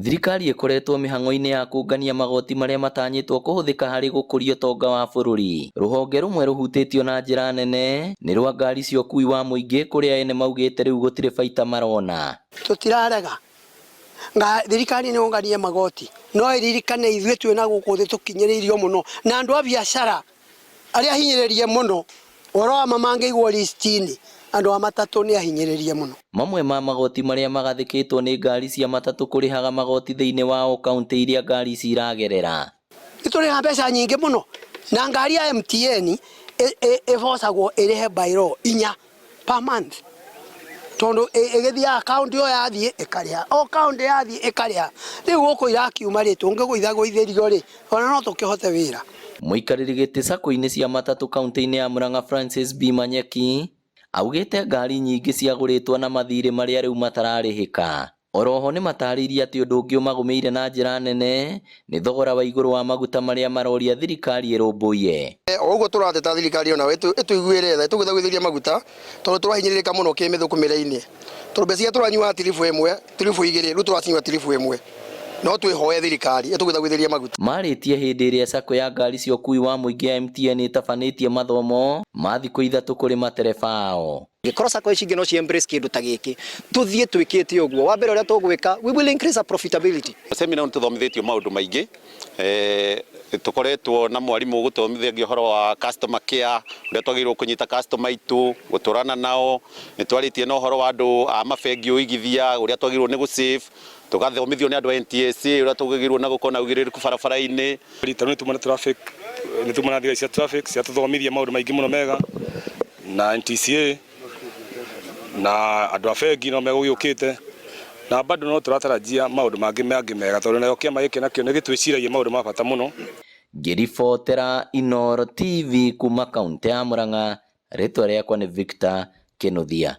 Thirikari ĩkoretwo mĩhang'o-inĩ ya kũngania magoti marĩa matanyĩtwo kũhũthĩka harĩ gũkũria ũtonga wa bũrũri. Rũhonge rũmwe rũhutĩtio na njĩra nene nĩ rwa ngari cia ũkuui wa mũingĩ kũrĩa ene maugĩte rĩu gũtirĩ baita marona. Tũtirarega nga thirikari nĩ ũnganie magoti no ĩririkane ithuĩ twĩna gũkũ thĩ tũkinyĩrĩirio mũno na andũ a biacara arĩa ahinyĩrĩrie mũno ũhoro wa ma mangĩigwo list-inĩ andũ a matatũ nĩ ahinyĩrĩrie mũno. Mamwe ma magoti marĩa magathĩkĩtwo nĩ ngari cia matatũ kũrĩhaga magoti thĩinĩ wa o kaunti iria ngari ici iragerera. Nĩ tũrĩhaga mbeca nyingĩ mũno na ngari ya MTN ĩbocagwo ĩrĩhe by law inya per month tondũ ĩgĩthiaga kaunti o yathiĩ ĩkarĩha o kaunti yathiĩ ĩkarĩha rĩu gũkũ irakiuma rĩ tũngĩgũithagũithĩrio rĩ ona no tũkĩhote wĩra. Mũikarĩri gĩtĩ sacco-inĩ cia matatũ kaunti-inĩ ya Murang'a Francis B Manyeki augĩte ngari nyingĩ ciagũrĩtwo na mathirĩ marĩa rĩu matararĩhĩka. Oroho nĩmatarĩirie atĩ ũndũ ũngĩ ũmagũmĩire na njĩra nene nĩ thogora wa igũrũ wa maguta marĩa maroria thirikari ĩrũmbũiye. O ũguo tũrateta thirikari onayo ĩtũiguĩre tha ĩtũgũithagũithĩrie maguta tondũ tũrahinyĩrĩrĩka mũno kĩmĩthũkũmĩre-inĩ tondũ mbeca iria tũranyuaga tiribu ĩmwe tiribu igĩrĩ rĩu tũracinyua tiribu ĩmwe no twĩhoe thirikari ĩtũgũithagũithĩrie maguta. Marĩtie hĩndĩ ĩrĩa sacco ya ngari cia ũkuui wa mũingĩ ya MTN ĩtabanĩtie mathomo ma thikũ ithatũ kũrĩ matereba ao. Angĩkorwo sacco ici ingĩ no ci embrace kĩndũ ta gĩkĩ, tũthiĩ twĩkĩte ũguo, wa mbere ũrĩa tũgwĩka, we will increase our profitability. Seminar nĩ tũthomithĩtio maũndũ maingĩ, tũkoretwo na mwarimũ ũgũthomithagia ũhoro wa customer care, ũrĩa twagĩrĩirwo kũnyita customer aitũ, gũtũrana nao, nĩ twarĩtie na ũhoro wa andũ a mabengi ũigithia, ũrĩa twagĩrĩirwo nĩ gũ save, tũgathomithio nĩ andũ a NTSA ũrĩa twagĩrĩirwo na gũkorwo na ũigĩrĩrĩku barabara-inĩ. Rita rĩu nĩ tuma na traffic, nĩ tuma na thigari cia traffic ciatũthomithia maũndũ maingĩ mũno mega na NTSA na andũ a bengi no megũgĩũkĩte na bado no tũratarajia maũndũ mangĩ mangĩ mega tondũ nayo kĩama gĩkĩ nakĩo nĩ gĩtwĩciragia maũndũ ma bata mũno. Ngĩribotera Inooro TV kuma kaũntĩ ya Murang'a, rĩtwa rĩakwa nĩ Victor Kĩnuthia.